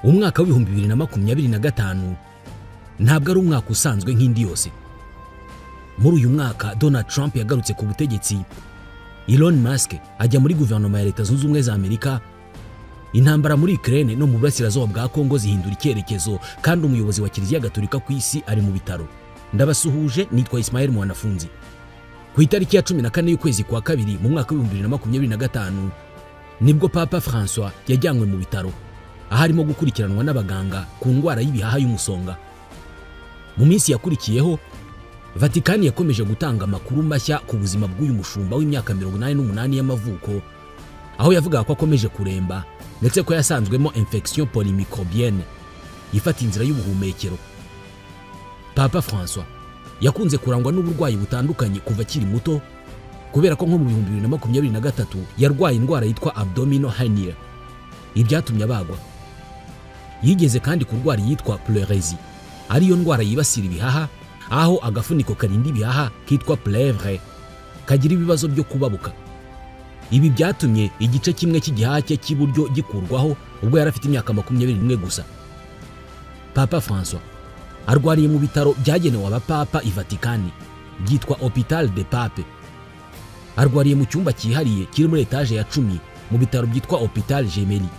Umwaka w'ibihumbi 2025 ntabwo ari umwaka usanzwe nk'indi yose. Muri uyu mwaka Donald Trump yagarutse ku butegetsi, Elon Musk ajya muri guverinoma ya Leta Zunze Ubumwe za Amerika, intambara muri Ukraine no mu burasirazuba bwa Kongo zihindura icyerekezo, kandi umuyobozi wa Kiliziya Gatolika ku isi ari mu bitaro. Ndabasuhuje, nitwa Ismael Mwanafunzi. Ku itariki ya 14 y'ukwezi kwa kabiri mu mwaka w'ibihumbi 2025 nibwo Papa François yajyanywe mu bitaro, aho arimo gukurikiranwa n'abaganga ku ndwara y'ibihaha y'umusonga. Mu minsi yakurikiyeho, Vatikani yakomeje gutanga amakuru mashya ku buzima bw'uyu mushumba w'imyaka 88 y'amavuko, aho yavugaga ko akomeje kuremba ndetse ko yasanzwemo infection polymicrobienne ifata inzira y'ubuhumekero. Papa François yakunze kurangwa n'uburwayi butandukanye kuva akiri muto, kubera ko nko mu 2023 yarwaye indwara yitwa abdominal hernia, ibyatumye abagwa. Yigeze kandi kurwara yitwa pleurésie, ariyo ndwara yibasira ibihaha, aho agafuniko karinda ibihaha kitwa plèvre kagira ibibazo byo kubabuka. Ibi byatumye igice kimwe cy'igihaha cye cy'iburyo gikurwaho ubwo yari afite imyaka 21 gusa. Papa François arwariye mu bitaro byagenewe abapapa i Vatikani byitwa Hôpital des Papes. Arwariye mu cyumba cyihariye kiri muri etaje ya 10 mu bitaro byitwa Hôpital Gemelli.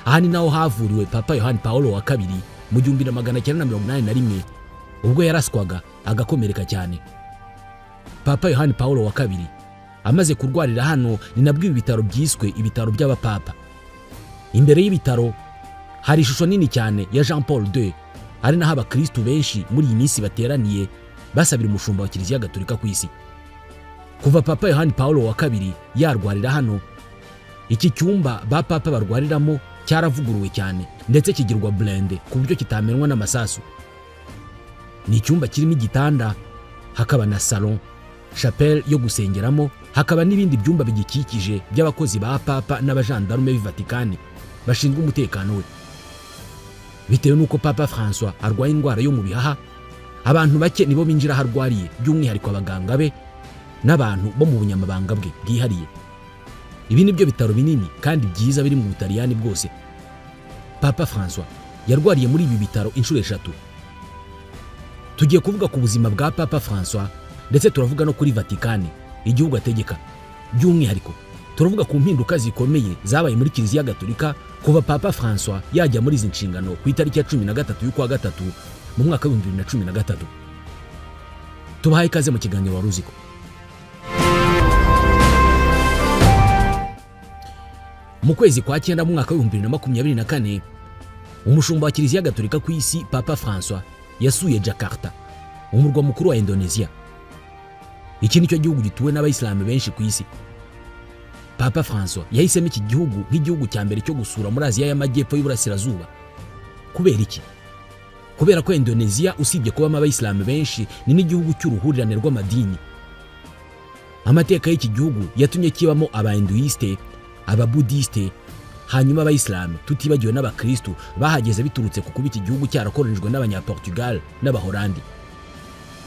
Aha ni naho havuriwe Papa Yohani Paulo wa kabiri mu 1981 ubwo yaraswaga agakomereka cyane. Papa Yohani Paulo wa kabiri amaze kurwarira hano, ni nabwo ibi bitaro byiswe ibitaro by'abapapa. Imbere y'ibitaro hari ishusho nini cyane ya Jean Paul II, ari naho abakristu benshi muri iyi minsi bateraniye basabira umushumba wa Kiliziya Gatolika ku isi. Kuva Papa Yohani Paulo wa kabiri yarwarira hano, iki cyumba ba papa barwariramo cyaravuguruwe cyane ndetse kigirwa blende ku buryo kitamenwa n'amasasu. Ni icyumba kirimo igitanda, hakaba na salon, chapelle yo gusengeramo, hakaba n'ibindi byumba bigikikije by'abakozi ba papa n'abajandarume b'i Vatikani bashinzwe umutekano we. Bitewe n'uko Papa François arwaye indwara yo mu bihaha, abantu bake nibo binjira aho arwariye, by'umwihariko abaganga be n'abantu bo mu bunyamabanga bwe bwihariye. Ibi nibyo bitaro binini kandi byiza biri mu Butaliyani bwose. Papa François yarwariye muri ibi bitaro inshuro 3. Tugiye kuvuga ku buzima bwa Papa François ndetse turavuga no kuri Vatikani, igihugu ategeka. By'umwihariko turavuga ku mpinduka zikomeye zabaye muri Kiliziya Gatolika kuva Papa François yajya muri izi nshingano ku itariki ya 13 y'ukwa gatatu mu mwaka wa 2013. Tubahaye ikaze mu kiganiro Waruziko. Mu kwezi kwa 9 mu mwaka wa 2024, umushumba wa Kiliziya Gatolika ku isi Papa François yasuye Jakarta, umurwa mukuru wa Indonesia. Iki nicyo gihugu gituwe n'abayisilamu benshi ku isi. Papa François yahisemo iki gihugu nk'igihugu cya mbere cyo gusura muri Aziya y'Amajyepfo y'Uburasirazuba. Kubera iki? Kubera ko Indonesia usibye kubamo abayisilamu benshi, ni n'igihugu cy'uruhurirane rw'amadini. Amateka y'iki gihugu yatumye kibamo abahinduiste, ababudiste, hanyuma abayisilamu, tutibagiwe n'abakristu bahageze biturutse ku kuba iki gihugu cyarakoronijwe n'abanyaportugal n'abahorandi.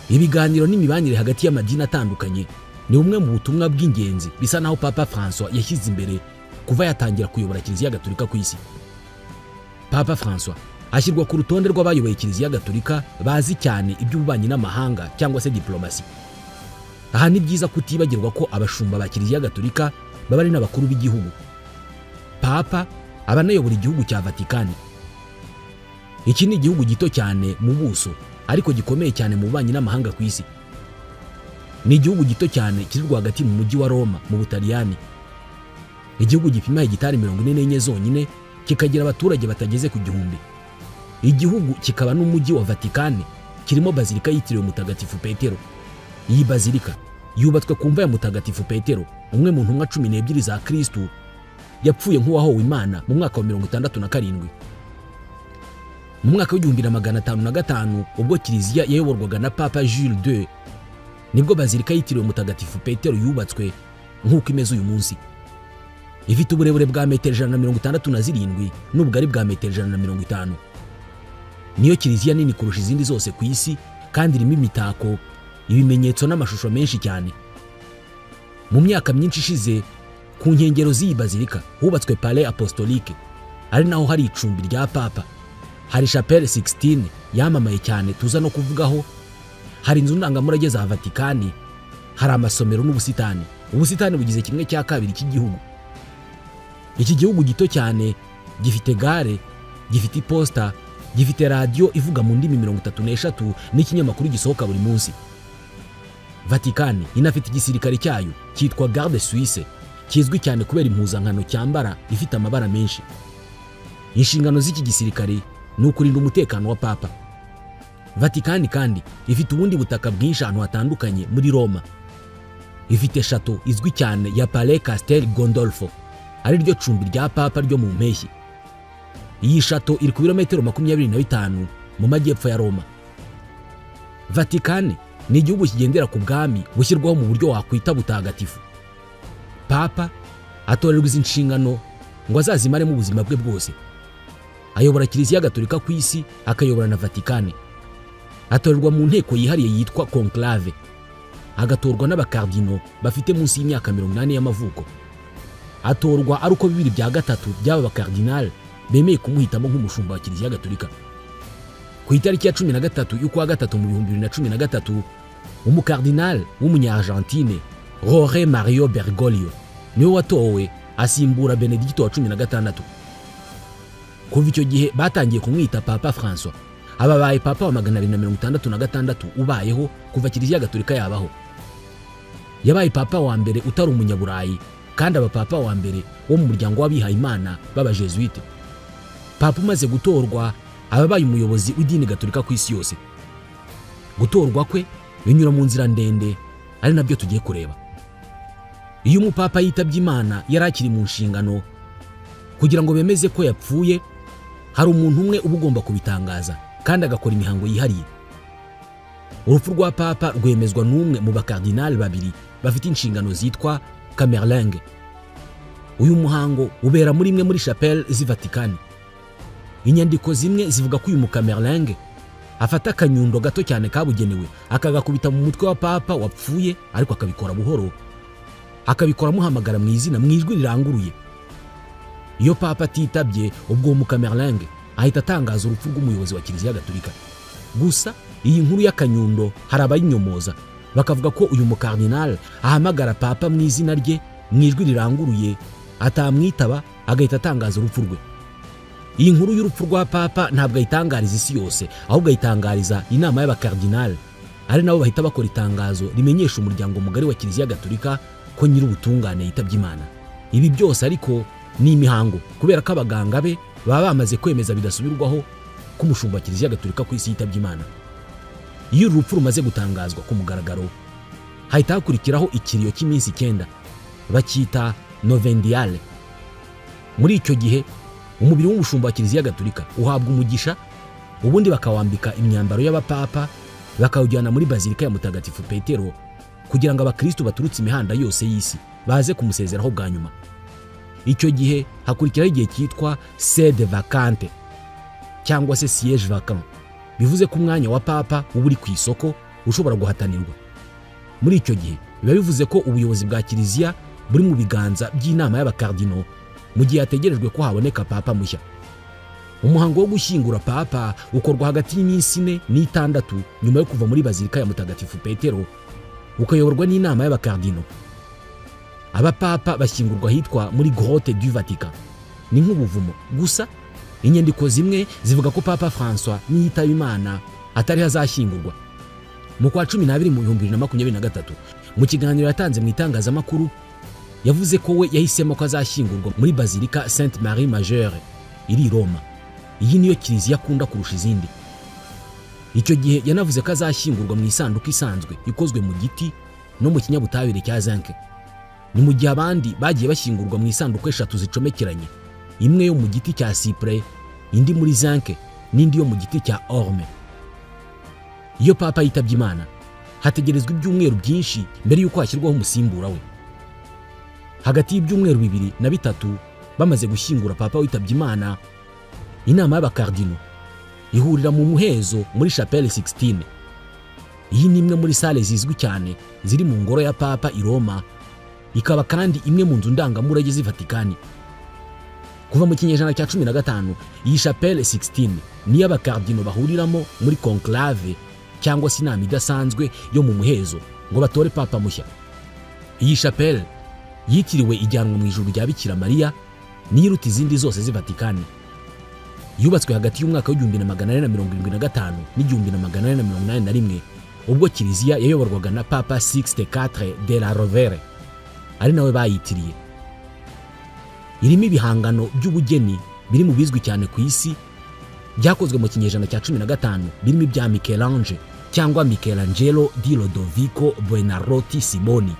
Ibiganiro n'imibanire hagati y'amadini atandukanye ni bumwe mu butumwa bw'ingenzi bisa naho Papa François yashyize imbere kuva yatangira kuyobora Kiliziya Gatolika ku isi. Papa François ashyirwa ku rutonde rw'abayoboye Kiliziya Gatolika bazi cyane iby'ububanyi n'amahanga cyangwa se diplomasi. Aha ni byiza kutibagirwa ko abashumba ba Kiliziya Gatolika baba ari n'abakuru b'igihugu. Papa aba anayobora igihugu cya Vatikani. Iki ni igihugu gito cyane mu buso, ariko gikomeye cyane mu bubanyi n'amahanga ku isi. Ni igihugu gito cyane kiri rwagati mu mujyi wa Roma mu Butaliyani. Igihugu gipima hegitari 44 zonyine, kikagira abaturage batageze ku 1000. Igihugu kikaba n'umujyi wa Vatikani kirimo bazilika yitiriwe Mutagatifu Petero. Iyi bazilika yubatswe ku mva ya Mutagatifu Petero, umwe mu ntumwa 12 za Kristu, yapfuye nk'uwahowe Imana mu mwaka wa 67. Mu mwaka wa 1505 ubwo Kiliziya yayoborwaga na Papa Jules II, nibwo bazilika yitiriwe Mutagatifu Petero yubatswe nk'uko imeze uyu munsi. Ifite uburebure bwa metero 167 n'ubugari bwa metero 150. Niyo kiliziya nini kurusha izindi zose ku isi, kandi irimo imitako, ibimenyetso n'amashusho menshi cyane. Mu myaka myinshi ishize, ku nkengero z'iyi bazilika hubatswe Palais Apostolique, ari naho hari icumbi rya Papa. Hari Chapelle 16 yamamaye cyane tuza no kuvugaho, hari inzu ndangamurage za Vatikani, hari amasomero n'ubusitani. Ubusitani bugize kimwe cya kabiri cy'igihugu. Iki gihugu gito cyane gifite gare, gifite iposita, gifite radiyo ivuga mu ndimi 33 n'ikinyamakuru gisohoka buri munsi. Vatikani inafite igisirikare cyayo cyitwa Garde Suisse, kizwi cyane kubera impuzankano cyambara ifite amabara menshi. Inshingano z'iki gisirikare ni ukurinda umutekano wa Papa. Vatikani kandi ifite ubundi butaka bwinshi ahantu hatandukanye muri Roma. Ifite chateau izwi cyane ya Palais Castel Gandolfo, ari ryo cumbi rya Papa ryo mu mpeshyi. Iyi chateau iri ku birometero 25 mu majyepfo ya Roma. Vatikani ni igihugu kigendera ku bwami bushyirwaho mu buryo wakwita butagatifu. Papa atorerwa izi nshingano ngo azazimaremo ubuzima bwe bwose. Ayobora Kiliziya Gatolika ku isi, akayobora na Vatikani. Atorerwa mu nteko yihariye yitwa conclave, agatorwa n'abakardino bafite munsi y'imyaka 80 y'amavuko. Atorwa ari uko 2/3 by'aba bakardinal bemeye kumuhitamo nk'umushumba wa Kiliziya Gatolika. Ku itariki ya 13 y'ukwa gatatu mu 2013, umukardinal w'umunya-Argentine Jorge Mario Bergoglio niwe watowe asimbura Benedicto wa 16. Kuva icyo gihe batangiye kumwita Papa François. Ababaye Papa wa 266 ubayeho kuva Kiliziya Gatolika yabaho. Yabaye Papa wa mbere utari umunyaburayi, kandi aba Papa wa mbere wo mu muryango w'abihayimana b'abajesuite. Papa umaze gutorwa ababaye umuyobozi w'idini Gatolika ku isi yose. Gutorwa kwe binyura mu nzira ndende, ari nabyo tugiye kureba. Iyo umupapa yitabye Imana yari akiri mu nshingano, kugira ngo bemeze ko yapfuye, hari umuntu umwe uba ugomba kubitangaza kandi agakora imihango yihariye. Urupfu rwa Papa rwemezwa n'umwe mu bakardinali babiri bafite inshingano zitwa Camerlingue. Uyu muhango ubera muri imwe muri chapelle z'i Vatikani. Inyandiko zimwe zivuga ko uyu mukamerlingue afata akanyundo gato cyane kabugenewe akagakubita mu mutwe wa Papa wapfuye, ariko akabikora buhoro, akabikora amuhamagara mu izina mu ijwi riranguruye. Iyo Papa atitabye, ubwo mukamerlingue ahita atangaza urupfu rw'umuyobozi wa Kiliziya Gatolika. Gusa iyi nkuru y'akanyundo hari abayinyomoza bakavuga ko uyu mukardinal ahamagara Papa mu izina rye mu ijwi riranguruye, atamwitaba agahita atangaza urupfu rwe. Iyi nkuru y'urupfu rwa Papa ntabwo ayitangariza isi yose, ahubwo ayitangariza inama y'abakardinal, ari nabo bahita bakora itangazo rimenyesha umuryango mugari wa Kiliziya Gatolika ko nyir'ubutungane yitabye Imana. Ibi byose ariko ni imihango, kubera ko abaganga be baba bamaze kwemeza bidasubirwaho ko umushumba wa Kiliziya Gatolika ku isi yitabye Imana. Iyo urupfu rumaze gutangazwa ku mugaragaro, hahita hakurikiraho ikiriyo cy'iminsi 9 bacyita Novendiale. Muri icyo gihe umubiri w'umushumba wa Kiliziya Gatolika uhabwa umugisha, ubundi bakawambika imyambaro y'abapapa, bakawujyana muri Bazilika ya Mutagatifu Petero kugira ngo abakristo baturutse imihanda yose y'isi baze kumusezeraho bwa nyuma. Icyo gihe hakurikiraho igihe cyitwa sede vacante cyangwa se siège vacant, bivuze ko umwanya wa Papa uba uri ku isoko ushobora guhatanirwa. Muri icyo gihe biba bivuze ko ubuyobozi bwa Kiliziya buri mu biganza by'inama y'abakardino mu gihe hategerejwe ko haboneka Papa mushya. Umuhango wo gushyingura Papa ukorwa hagati y'iminsi 4 n'6 nyuma yo kuva muri Bazilika ya Mutagatifu Petero, ukayoborwa n'inama y'abakardino. Abapapa bashyingurwa hitwa muri Grotte du Vatican, ni nk'ubuvumo. Gusa inyandiko zimwe zivuga ko Papa François niyitaba Imana atari hazashyingurwa. Mu kwa 12 mu 2023, mu kiganiro yatanze mu itangazamakuru, yavuze ko we yahisemo ko azashyingurwa muri Bazilika Sainte Marie Majeure iri i Roma. Iyi niyo kiliziya akunda kurusha izindi. Icyo gihe yanavuze ko azashyingurwa mu isanduku isanzwe ikozwe mu giti no mu kinyabutabire cya zinc. Ni mu gihe abandi bagiye bashyingurwa mu isanduku 3 zicomekeranye, imwe yo mu giti cya cyprès, indi muri zinc n'indi yo mu giti cya orme. Iyo Papa yitabye Imana hategerezwa ibyumweru byinshi mbere y'uko hashyirwaho umusimbura we. Hagati y'ibyumweru 2 na 3 bamaze gushyingura Papa witabye Imana, inama y'abakardino ihurira mu muhezo muri Chapelle 16. Iyi ni imwe muri sale zizwi cyane ziri mu ngoro ya Papa i Roma, ikaba kandi imwe mu nzu ndangamurage z'i Vatikani. Kuva mu kinyejana cya 15 iyi Chapelle 16 niyo abakardino bahuriramo muri conclave cyangwa se inama idasanzwe yo mu muhezo ngo batore papa mushya. Iyi chapelle yitiriwe ijyanwa mu ijuru rya Bikira Mariya niyo iruta izindi zose z'i Vatikani. Yubatswe hagati y'umwaka w'1475 n'1481 ubwo kiliziya yayoborwaga na Papa Sixte IV de la Rovere, ari nawe bayitiriye. Irimo ibihangano by'ubugeni biri mu bizwi cyane ku isi byakozwe mu kinyejana cya 15, birimo ibya Michel-Ange cyangwa Michelangelo di Lodovico Buonarroti Simoni,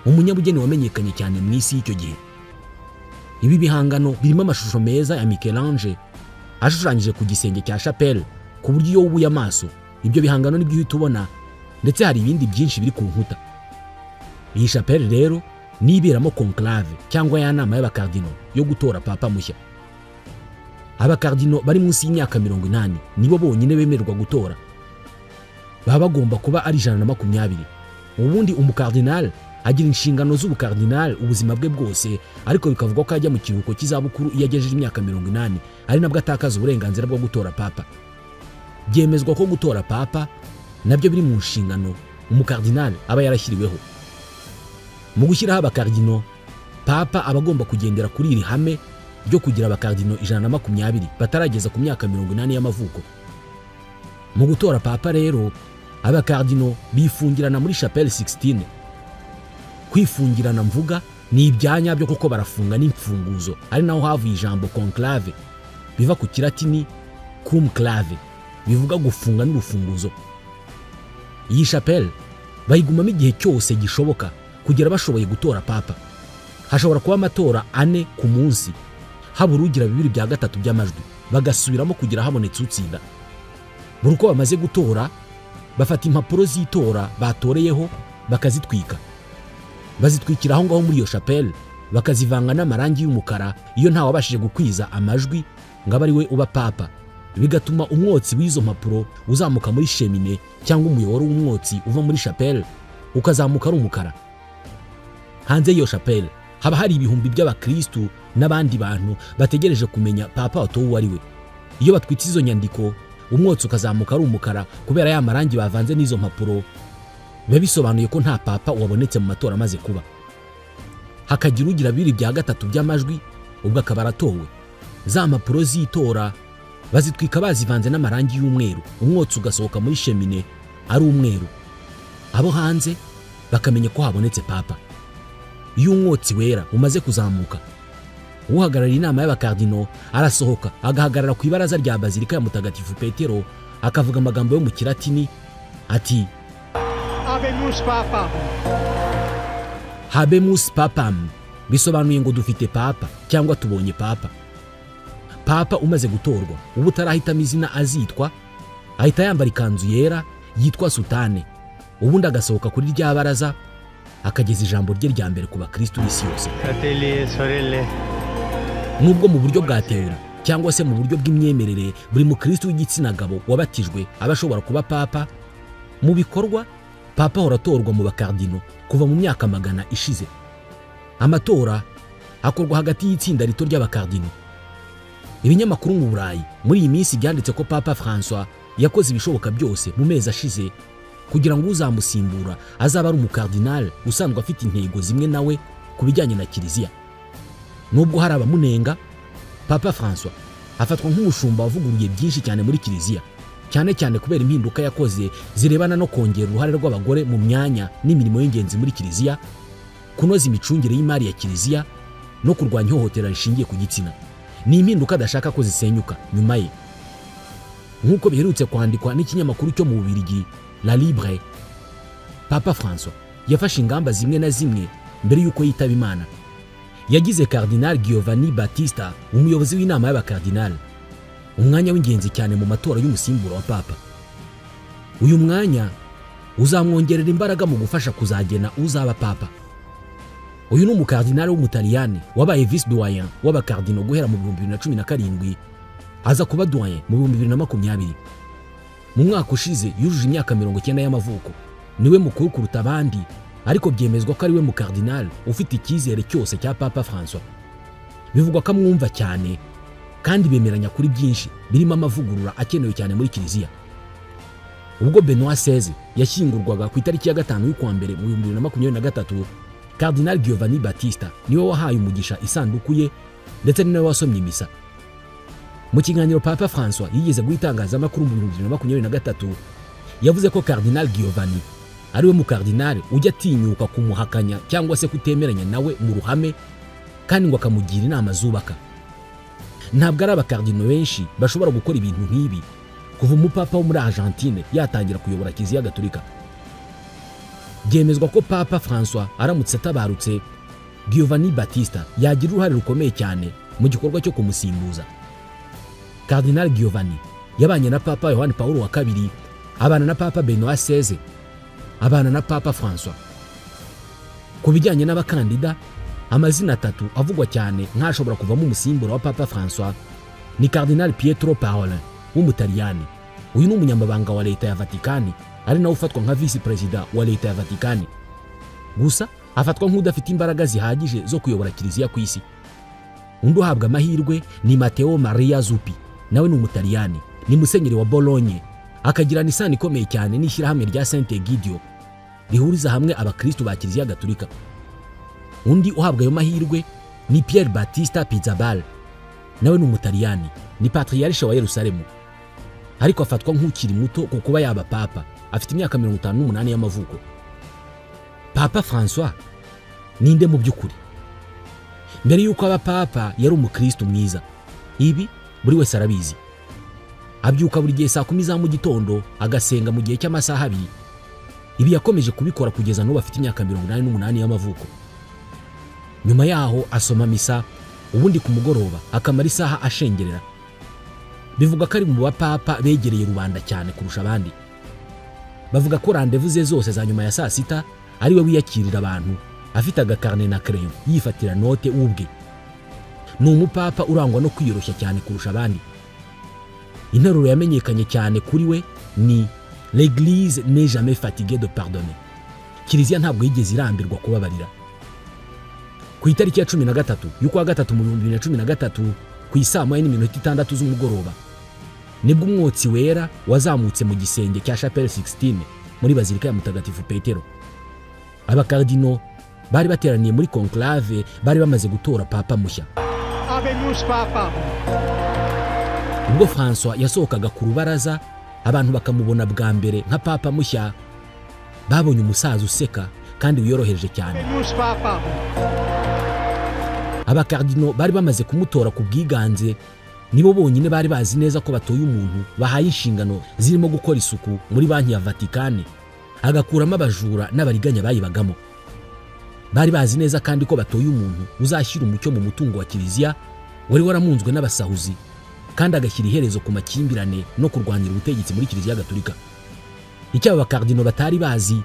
umunyabugeni wamenyekanye cyane mu isi y'icyo gihe. Ibi bihangano birimo amashusho meza ya Michel-Ange ashushanyije ku gisenge cya chapelle, ku buryo iyo wubuye amaso ibyo bihangano nibyo uhita ubona, ndetse hari ibindi byinshi biri ku nkuta. Iyi chapelle rero niberamo conclave cyangwa ya nama y'abakardino yo gutora papa mushya. Abakardino bari munsi y'imyaka 80 nibo bonyine bemererwa gutora. Baba bagomba kuba ari 120. Ubundi umukardinal agira inshingano z'ubukardinal ubuzima bwe bwose, ariko bikavugwa ko ajya mu kiruhuko cy'izabukuru iyo agejeje imyaka 80, ari nabwo atakaza uburenganzira bwo gutora papa. Byemezwa ko gutora papa nabyo biri mu nshingano umukardinal aba yarashyiriweho. Mu gushyiraho abakardino, papa aba agomba kugendera kuri iri hame ryo kugira abakardino 120 batarageza ku myaka 80 y'amavuko. Mu gutora papa rero, abakardino bifungirana muri Chapelle 16. Kwifungirana mvuga ni ibyanya byo kuko barafunga n'imfunguzo, ari naho havuye ijambo conclave biva ku kilatini cum clave, bivuga gufunga n'urufunguzo. Iyi chapelle bayigumamo igihe cyose gishoboka kugera bashoboye gutora papa. Hashobora kuba amatora 4 ku munsi, habura ugira 2/3 by'amajwi, bagasubiramo kugira habonetse utsinda. Buri uko bamaze gutora bafata impapuro z'itora batoreyeho bakazitwika. Bazitwikira aho ngaho muri iyo chapelle, bakazivanga n'amarangi y'umukara iyo nta wabashije gukwiza amajwi ngo abe ari we uba papa, bigatuma umwotsi w'izo mpapuro uzamuka muri chemine cyangwa umuyoboro w'umwotsi uva muri chapelle ukazamuka ari umukara. Hanze y'iyo chapelle haba hari ibihumbi by'abakristu n'abandi bantu bategereje kumenya papa watowe uwo ari we. Iyo batwitse izo nyandiko umwotsi ukazamuka ari umukara kubera ya marangi bavanze n'izo mpapuro, biba bisobanuye ko nta papa wabonetse mu matora amaze kuba. Hakagira ugira 2/3 by'amajwi, ubwo akaba aratowe. Za mpapuro z'itora bazitwika bazivanze n'amarangi y'umweru, umwotsi ugasohoka muri chemine ari umweru. Abo hanze bakamenya ko habonetse papa. Iyo umwotsi wera umaze kuzamuka, uhagarariye inama y'abakardino arasohoka agahagarara ku ibaraza rya Bazilika ya Mutagatifu Petero, akavuga amagambo yo mu kilatini ati Habemus Papam. Habemus Papam bisobanuye ngo dufite papa cyangwa tubonye papa. Papa umaze gutorwa ubu utarahitamo izina azitwa, ahita yambara ikanzu yera yitwa sutane, ubundi agasohoka kuri rya baraza akageza ijambo rye rya mbere ku bakristu b'isi yose. Fratelli e sorelle. Nubwo mu buryo bwa teori cyangwa se mu buryo bw'imyemerere buri mukristu w'igitsina gabo wabatijwe aba ashobora kuba papa, mu bikorwa papa ahora atorwa mu bakardino kuva mu myaka 100 ishize. Amatora akorwa hagati y'itsinda rito ry'abakardino. Ibinyamakuru mu Burayi muri iyi minsi byanditse ko Papa François yakoze ibishoboka byose mu mezi ashize kugira ngo uzamusimbura azaba ari umukardinal usanzwe afite intego zimwe nawe ku bijyanye na kiliziya. Nubwo hari abamunenga, Papa François afatwa nk'umushumba wavuguruye byinshi cyane muri kiliziya, cyane cyane kubera impinduka yakoze zirebana no kongera uruhare rw'abagore mu myanya n'imirimo y'ingenzi muri kiliziya, kunoza imicungire y'imari ya kiliziya no kurwanya ihohotera rishingiye ku gitsina. Ni impinduka adashaka ko zisenyuka nyuma ye. Nk'uko biherutse kwandikwa n'ikinyamakuru cyo mu Bubiligi La Libre, Papa François yafashe ingamba zimwe na zimwe mbere y'uko yitaba Imana. Yagize Cardinal Giovanni Battista umuyobozi w'inama y'abakardinal, umwanya w'ingenzi cyane mu matora y'umusimbura wa papa. Uyu mwanya uzamwongerera imbaraga mu gufasha kuzagena uzaba papa. Uyu ni umukardinal w'umutaliyani wabaye vice doyen w'abakardino guhera mu 2017 aza kuba doyen mu 2020. Mu mwaka ushize yujuje imyaka 90 y'amavuko. Niwe mukuru kuruta abandi, ariko byemezwa ko ari we mukardinal ufite icyizere cyose cya Papa François. Bivugwa ko amwumva cyane kandi bemeranya kuri byinshi birimo amavugurura akenewe cyane muri Kiliziya. Ubwo Benoit XVI yashyingurwaga ku itariki ya 5 y'ukwa mbere mu 2023, Cardinal Giovanni Battista niwe wahaye umugisha isanduku ye ndetse ni nawe wasomye imisa. Mu kiganiro Papa François yigeze guitangazamakuru mu 2023, yavuze ko Cardinal Giovanni ariwe mu cardinal ujya atinyuka kumuhakanya cyangwa se kutemeranya nawe mu ruhame, kandi ngo akamugira inama zubaka. Ntabwo ari abakardino benshi bashobora gukora ibintu nk'ibi kuva umupapa wo muri Argentine yatangira kuyobora Kiliziya Gatolika. Byemezwa ko Papa François aramutse atabarutse, Giovanni Battista yagira uruhare rukomeye cyane mu gikorwa cyo kumusimbuza. Cardinal Giovanni yabanye na Papa Yohani Paulo wa II, abana na Papa Benoit XVI, abana na Papa François. Ku bijyanye n'abakandida, amazina atatu avugwa cyane nk'ashobora kuvamo umusimbura wa Papa François ni Cardinal Pietro Parolin w'Umutaliyani. Uyu ni umunyamabanga wa leta ya Vatikani, ari nawe ufatwa nka vice perezida wa leta ya Vatikani. Gusa afatwa nk'udafite imbaraga zihagije zo kuyobora Kiliziya ku isi. Undi uhabwa amahirwe ni Matteo Maria Zuppi, nawe ni Umutaliyani, ni musenyeri wa Bologna, akagirana isano ikomeye cyane n'ishyirahamwe rya Saint Egidio rihuriza hamwe abakristo ba Kiliziya Gatolika. Undi uhabwa ayo mahirwe ni Pierre Battista Pizzaballa, nawe ni Umutaliyani, ni patriarche wa Yerusalemu, ariko afatwa nk'ukiri muto ku kuba yaba papa, afite imyaka 58 y'amavuko. Papa François ninde mu by'ukuri? Mbere y'uko aba papa yari umukristo mwiza, ibi buri wese arabizi. Abyuka buri gihe saa 10 za mu gitondo agasenga mu gihe cy'amasaha 2. Ibi yakomeje kubikora kugeza n'ubu afite imyaka 88 y'amavuko. Nyuma yaho asoma misa, ubundi ku mugoroba akamara isaha ashengerera. Bivuga ko ari mu bapapa begereye rubanda cyane kurusha abandi. Bavuga ko rendez-vous ze zose za nyuma ya saa 6 ari we wiyakirira abantu, afite agakarne na crayon yifatira note ubwe. Ni umupapa urangwa no kwiyoroshya cyane kurusha abandi. Interuro yamenyekanye cyane kuri we ni L'église n'est jamais fatiguée de pardonner. Kiliziya ntabwo yigeze irambirwa kubabarira. Ku itariki ya 13 y'ukwa gatatu mu 2013 ku isaa 1:06 z'umugoroba, nibwo umwotsi wera wazamutse mu gisenge cya Chapelle 16 muri Bazilika ya Mutagatifu Petero. Abakardino bari bateraniye muri conclave bari bamaze gutora papa mushya. Habemus Papa. Ubwo François yasohokaga ku rubaraza, abantu bakamubona bwa mbere nka papa mushya, babonye umusaza useka kandi wiyoroheje cyane. Habemus Papa. Abakardino bari bamaze kumutora ku bwiganze, nibo bonyine bari bazi neza ko batoye umuntu bahaye inshingano zirimo gukora isuku muri banki ya Vatikani, agakuramo abajura n'abariganya bayibagamo. Bari bazi neza kandi ko batoye umuntu uzashyira umucyo mu mutungo wa Kiliziya wari waramunzwe n'abasahuzi, kandi agashyira iherezo ku makimbirane no kurwanira ubutegetsi muri Kiliziya Gatolika. Icyo aba bakardino batari bazi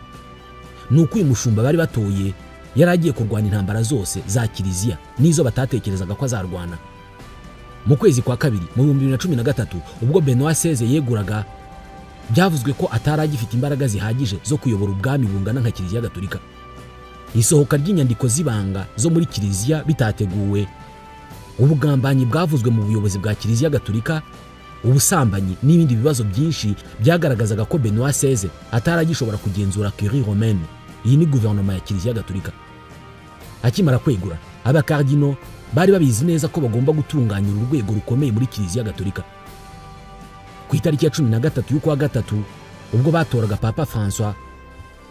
ni uko uyu mushumba bari batoye yari agiye kurwana intambara zose za Kiliziya n'izo batatekerezaga ko azarwana. Mu kwezi kwa kabiri mu 2013 ubwo Benoit XVI yeguraga, byavuzwe ko atari agifite imbaraga zihagije zo kuyobora ubwami bungana nka Kiliziya Gatolika. Isohoka ry'inyandiko z'ibanga zo muri Kiliziya bitateguwe, ubugambanyi bwavuzwe mu buyobozi bwa Kiliziya Gatolika, ubusambanyi n'ibindi bibazo byinshi byagaragazaga ko Benoit XVI atari agishobora kugenzura Curie Romaine. Iyi ni guverinoma ya Kiliziya Gatolika. Akimara kwegura, abakardino bari babizi neza ko bagomba gutunganya uru rwego rukomeye muri Kiliziya Gatolika. Ku itariki ya 13 y'ukwa gatatu ubwo batoraga Papa François,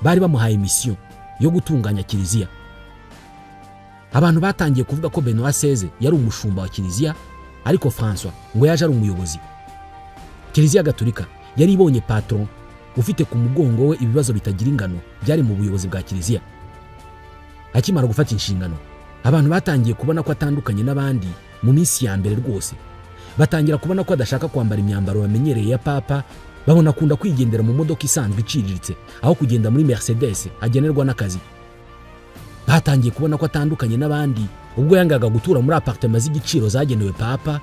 bari bamuhaye mission yo gutunganya Kiliziya. Abantu batangiye kuvuga ko Benoit XVI yari umushumba wa Kiliziya, ariko François ngo yaje ari umuyobozi. Kiliziya Gatolika yari ibonye patron ufite ku mugongo we ibibazo bitagira ingano byari mu buyobozi bwa Kiliziya. Akimara gufata inshingano, abantu batangiye kubona ko atandukanye n'abandi mu minsi ya mbere rwose. Batangira kubona ko adashaka kwambara imyambaro bamenyereye ya papa, babona akunda kwigendera mu modoka isanzwe iciriritse aho kugenda muri Mercedes agenerwa n'akazi. Batangiye kubona ko atandukanye n'abandi ubwo yangaga gutura muri apartment z'igiciro zagenewe papa,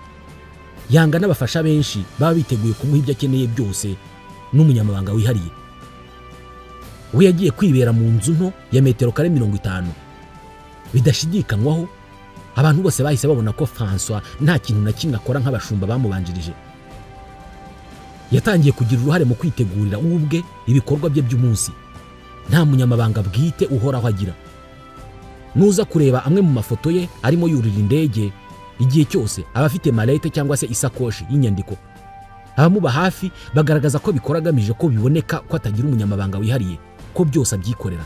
yanga n'abafasha benshi baba biteguye kumuha ibyo akeneye byose n'umunyamabanga wihariye. We yagiye kwibera mu nzu nto ya metero kare 50. Bidashidikanywaho Abantu bose bahise babona ko François nta kintu na kimwe akora nk'abashumba bamubanjirije. Yatangiye kugira uruhare mu kwitegurira ubwe ibikorwa bye by'umunsi. Nta munyamabanga bwite uhoraho agira. Nuza kureba amwe mu mafoto ye arimo yurira indege, igihe cyose aba afite malete cyangwa se isakoshi y'inyandiko. Abamuba hafi bagaragaza ko bikora agamije ko biboneka ko atagira umunyamabanga wihariye, ko byose abyikorera.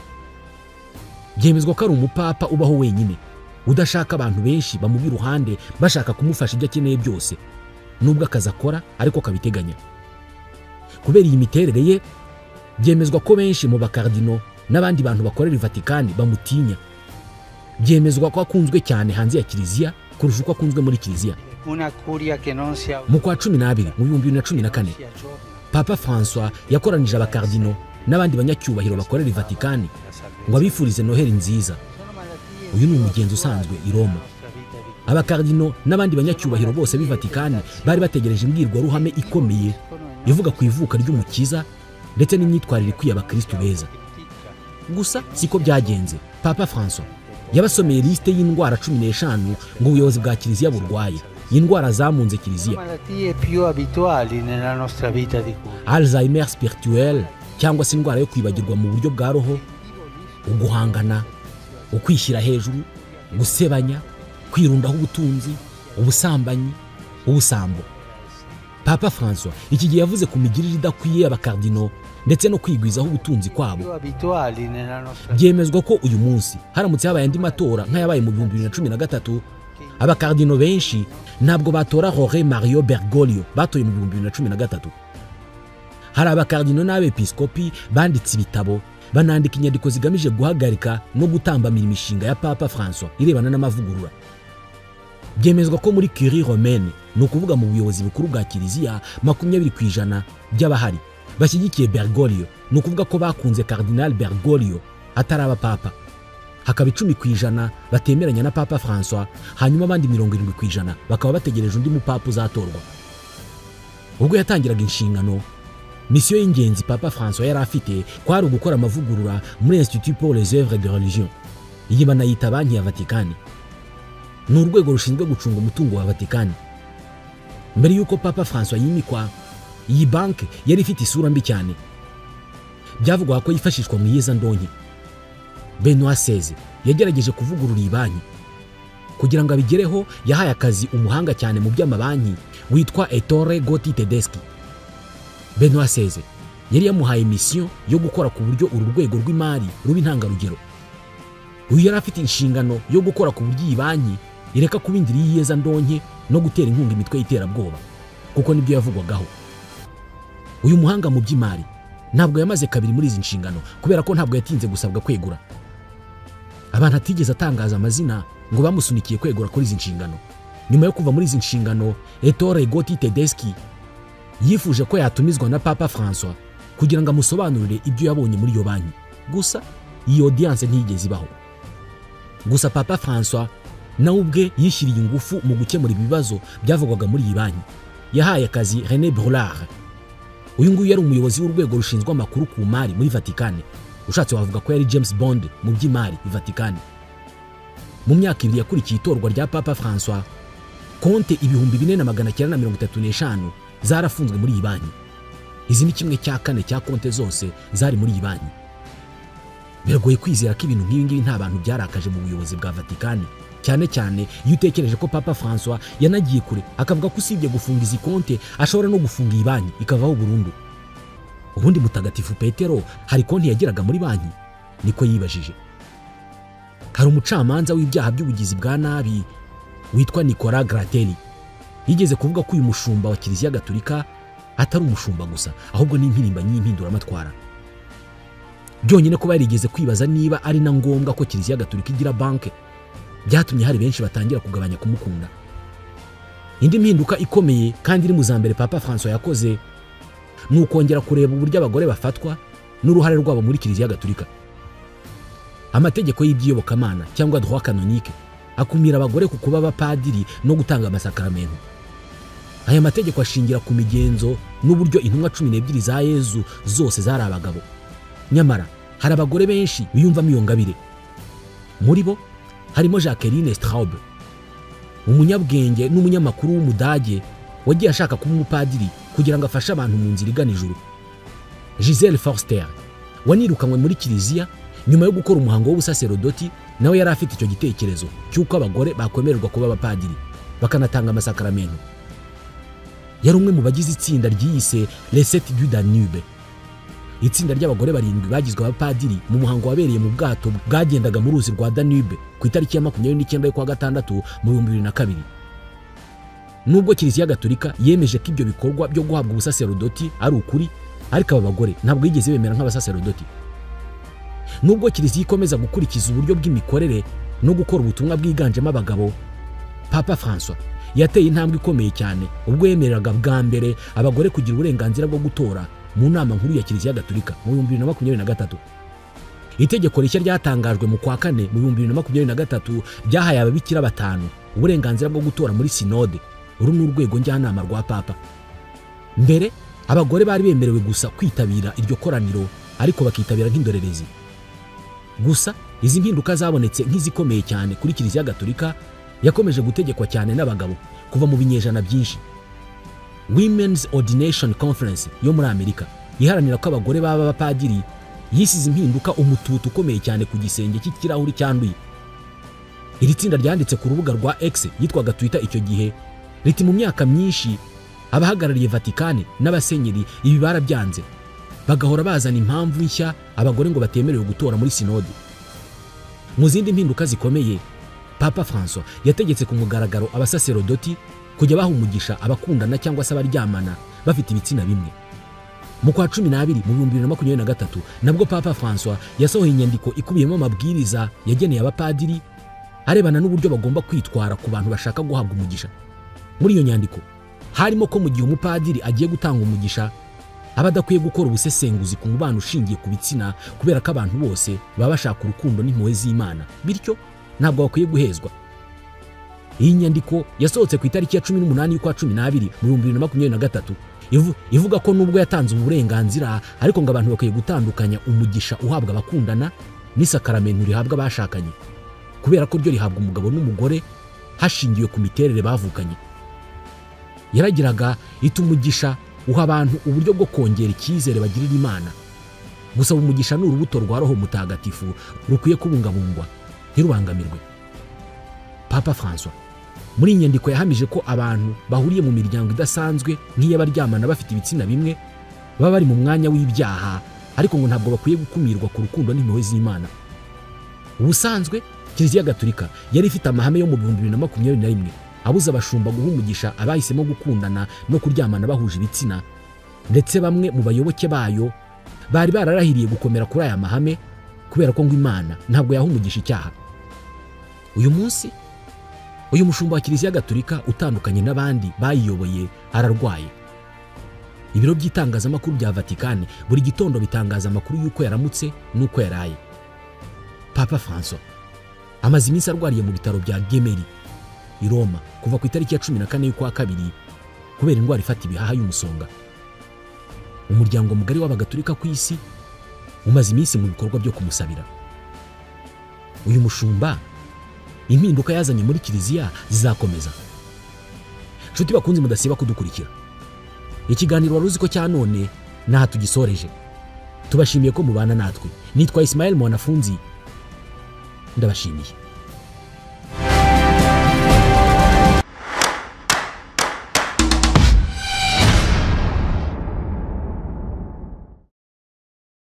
Byemezwa ko ari umupapa ubaho wenyine, udashaka abantu benshi bamuba iruhande bashaka kumufasha ibyo akeneye byose, nubwo akazi akora ariko akabiteganya. Kubera iyi miterere ye, byemezwa ko benshi mu bakardino n'abandi bantu bakorera Vatikani bamutinya. Byemezwa ko akunzwe cyane hanze ya kiliziya kurusha uko akunzwe muri kiliziya. Mu kwa 12 mu 2014, Papa François yakoranije abakardino n'abandi banyacyubahiro bakorera Vatikani ngo abifurize Noheli nziza. Uyu ni umugenzo usanzwe i Roma. Abakardino n'abandi banyacyubahiro bose b'i Vatikani bari bategereje imbwirwaruhame ikomeye ivuga ku ivuka ry'Umukiza ndetse n'imyitwarire ikwiye abakristu beza. Gusa siko byagenze. Papa François yabasomeye liste y'indwara 15 ngo ubuyobozi bwa kiliziya burwaye, indwara zamunze kiliziya. Alzheimer spirituel cyangwa se indwara yo kwibagirwa mu buryo bwa roho, uguhangana, ukwishyira hejuru, gusebanya, kwirundaho ubutunzi, ubusambanyi, ubusambo. Papa François iki gihe yavuze ku migirire idakwiye y'abakardino ndetse no kwigwizaho ubutunzi kwabo. Byemezwa ko uyu munsi haramutse habaye andi matora nk'ayabaye mu 2013, abakardino benshi ntabwo batora Jorge Mario Bergoglio batoye mu 2013. Hari abakardino n'abepiskopi banditse ibitabo, banandika inyandiko zigamije guhagarika no gutambamira imishinga ya Papa François irebana n'amavugurura. Byemezwa ko muri Curie Romaine, ni ukuvuga mu buyobozi bukuru bwa kiliziya, 20% by'abahari bashyigikiye Bergoglio, ni ukuvuga ko bakunze Cardinal Bergoglio atari abapapa. Hakaba 10% batemeranya na Papa François, hanyuma abandi 70% bakaba bategereje undi mupapa uzatorwa. Ubwo yatangiraga inshingano, misiyo y'ingenzi Papa François yari afite kwari ugukora amavugurura muri Institut pour les œuvres de religion. Iyi banayita banki ya Vatikani. Ni urwego rushinzwe gucunga umutungo wa Vatikani. Mbere y'uko Papa François yimikwa, iyi banki yari ifite isura mbi cyane. Byavugwaga ko yifashishwa mu iyezandonke. Benoit XVI yagerageje kuvugurura iyi banki. Kugira ngo abigereho, yahaye akazi umuhanga cyane mu by'amabanki witwa Ettore Gotti Tedeschi. Benoit XVI yari yamuhaye mission yo gukora ku buryo uru rwego rw'imari ruba intangarugero. Uyu yari afite inshingano yo gukora ku buryo iyi banki ireka kuba indiri y'iyezandonke no gutera inkunga imitwe y'iterabwoba, kuko nibyo yavugwagaho. Uyu muhanga mu by'imari ntabwo yamaze kabiri muri izi nshingano kubera ko ntabwo yatinze gusabwa kwegura. Abantu atigeze atangaza amazina ngo bamusunikiye kwegura kuri izi nshingano. Nyuma yo kuva muri izi nshingano, Ettore Gotti Tedeschi yifuje ko yatumizwa na Papa François kugira ngo amusobanurire ibyo yabonye muri iyo banki. Gusa iyi audience ntiyigeze ibaho. Gusa Papa François nawe ubwe yishyiriye ingufu mu gukemura ibibazo byavugwaga muri iyi banki. Yahaye akazi René Brulard. Uyu nguyu yari umuyobozi w'urwego rushinzwe amakuru ku mari muri Vatikani. Ushatse wavuga ko yari James Bond mu by'imari i Vatikani. Mu myaka ibiri yakurikiye itorwa rya Papa François, konte 4935 zarafunzwe muri iyi banki. Izi ni 1/4 cya konte zose zari muri iyi banki. Biragoye kwizera ko ibintu nk'ibi ngibi nta bantu byarakaje mu buyobozi bwa Vatikani, cyane cyane iyo utekereje ko Papa François yanagiye kure akavuga ko usibye gufunga izi konte ashobora no gufunga iyi banki ikavaho burundu. Ubundi Mutagatifu Petero hari konti yagiraga muri banki? Niko yibajije. Hari umucamanza w'ibyaha by'ubugizi bwa nabi witwa Nicolas Gratelli yigeze kuvuga ko uyu mushumba wa Kiliziya Gatolika atari umushumba gusa, ahubwo ni impirimbanyi y'impinduramatwara. Byonyine kuba yarigeze kwibaza niba ari na ngombwa ko Kiliziya Gatolika igira banke, byatumye hari benshi batangira kugabanya kumukunda. Indi mpinduka ikomeye kandi iri mu za mbere Papa François yakoze ni ukongera kureba uburyo abagore bafatwa n'uruhare rwabo muri Kiliziya Gatolika. Amategeko y'ibyiyobokamana cyangwa droit canonique akumira abagore ku kuba abapadiri no gutanga amasakaramentu. Aya mategeko ashingira ku migenzo n'uburyo intumwa 12 za Yezu zose zari abagabo. Nyamara hari abagore benshi biyumvamo iyo ngabire. Muri bo harimo Jacqueline Straub. Umunyabwenge n'umunyamakuru w'Umudage wagiye ashaka kuba umupadiri kugira ngo afashe abantu mu nzira igana ijuru. Giselle Forster wanirukanywe muri kiliziya nyuma yo gukora umuhango w'ubusaserodoti, nawe yari afite icyo gitekerezo cy'uko abagore bakwemererwa kuba abapadiri bakanatanga amasakaramentu. Yari umwe mu bagize itsinda ryiyise Les Sept du Danube, itsinda ry'abagore 7 bagizwe abapadiri mu muhango wabereye mu bwato bwagendaga mu ruzi rwa Danube ku itariki ya 29 y'ukwa gatandatu mu 2002. Nubwo Kiliziya Gatolika yemeje ko ibyo bikorwa byo guhabwa ubusaserodoti ari ukuri, ariko aba bagore ntabwo yigeze bemera nk'abasaserodoti. Nubwo Kiliziya ikomeza gukurikiza uburyo bw'imikorere no gukora ubutumwa bwiganjemo abagabo, Papa François yateye intambwe ikomeye cyane ubwo yemereraga bwa mbere abagore kugira uburenganzira bwo gutora mu nama nkuru ya Kiliziya Gatolika mu 2023. Itegeko rishya ryatangajwe mu kwa kane mu 2023 byahaye ababikira 5 uburenganzira bwo gutora muri sinode, uru ni urwego njyanama rwa Papa. Mbere abagore bari bemerewe gusa kwitabira iryo koraniro, ariko bakitabira nk'indorerezi. Gusa izi mpinduka zabonetse nk'izikomeye cyane kuri Kiliziya Gatolika yakomeje gutegekwa cyane n'abagabo kuva mu binyejana byinshi. Women's Ordination Conference yo muri Amerika iharanira ko abagore baba abapadiri yisize impinduka umututu ukomeye cyane ku gisenge cy'ikirahuri cyanduye. Iri tsinda ryanditse ku rubuga rwa X yitwaga Twitter icyo gihe riti: mu myaka myinshi abahagarariye Vatikani n'abasenyeri ibi barabyanze, bagahora bazana impamvu nshya abagore ngo batemerewe gutora muri sinode. Mu zindi mpinduka zikomeye, Papa François yategetse ku mugaragaro abasaserodoti kujya baha umugisha abakundana cyangwa se abaryamana bafite ibitsina bimwe. Mu kwa 12 mu 2023 nabwo Papa François yasohoye inyandiko ikubiyemo amabwiriza yageneye abapadiri arebana n'uburyo bagomba kwitwara ku bantu bashaka guhabwa umugisha. Muri iyo nyandiko harimo ko mu gihe umupadiri agiye gutanga umugisha aba adakwiye gukora ubusesenguzi ku mubano ushingiye ku bitsina, kubera ko abantu bose baba bashaka urukundo n'impuhwe z'Imana, bityo ntabwo bakwiye guhezwa. Iyi nyandiko yasohotse ku itariki ya 18 y'ukwa 12 mu 2023 ivuga ko nubwo yatanze uburenganzira, ariko ngo abantu bakwiye gutandukanya umugisha uhabwa abakundana n'isakaramento rihabwa abashakanye, kubera ko ryo rihabwa umugabo n'umugore hashingiwe ku miterere bavukanye. Yaragiraga ita umugisha uha abantu uburyo bwo kongera icyizere bagirira Imana. Gusaba umugisha ni urubuto rwa Roho Mutagatifu rukwiye kubungabungwa ntirubangamirwe. Papa François muri iyi nyandiko yahamije ko abantu bahuriye mu miryango idasanzwe nk'iy'abaryamana bafite ibitsina bimwe baba bari mu mwanya w'ibyaha, ariko ngo ntabwo bakwiye gukumirwa ku rukundo n'impuhwe z'Imana. Ubusanzwe Kiliziya Gatolika yari ifite amahame yo mu 2021 abuza abashumba guha umugisha abahisemo gukundana no kuryamana bahuje ibitsina, ndetse bamwe mu bayoboke bayo bari bararahiriye gukomera kuri aya mahame kubera ko ngo Imana ntabwo yaha umugisha icyaha. Uyu munsi uyu mushumba wa Kiliziya Gatolika utandukanye n'abandi bayiyoboye ararwaye. Ibiro by'itangazamakuru bya Vatikani buri gitondo bitangaza amakuru y'uko yaramutse n'uko yaraye. Papa François amaze iminsi arwariye mu bitaro bya Gemelli i Roma kuva ku itariki ya 14 y'ukwa kabiri kubera indwara ifata ibihaha y'umusonga. Umuryango mugari w'abagatolika ku isi umaze iminsi mu bikorwa byo kumusabira. Uyu mushumba impinduka yazanye muri kiliziya zizakomeza. Nshuti bakunze mudasiba kudukurikira, ikiganiro wari uzi ko cya none naha tugisoreje. Tubashimiye ko mubana natwe. Nitwa Ismael Mwanafunzi, ndabashimiye.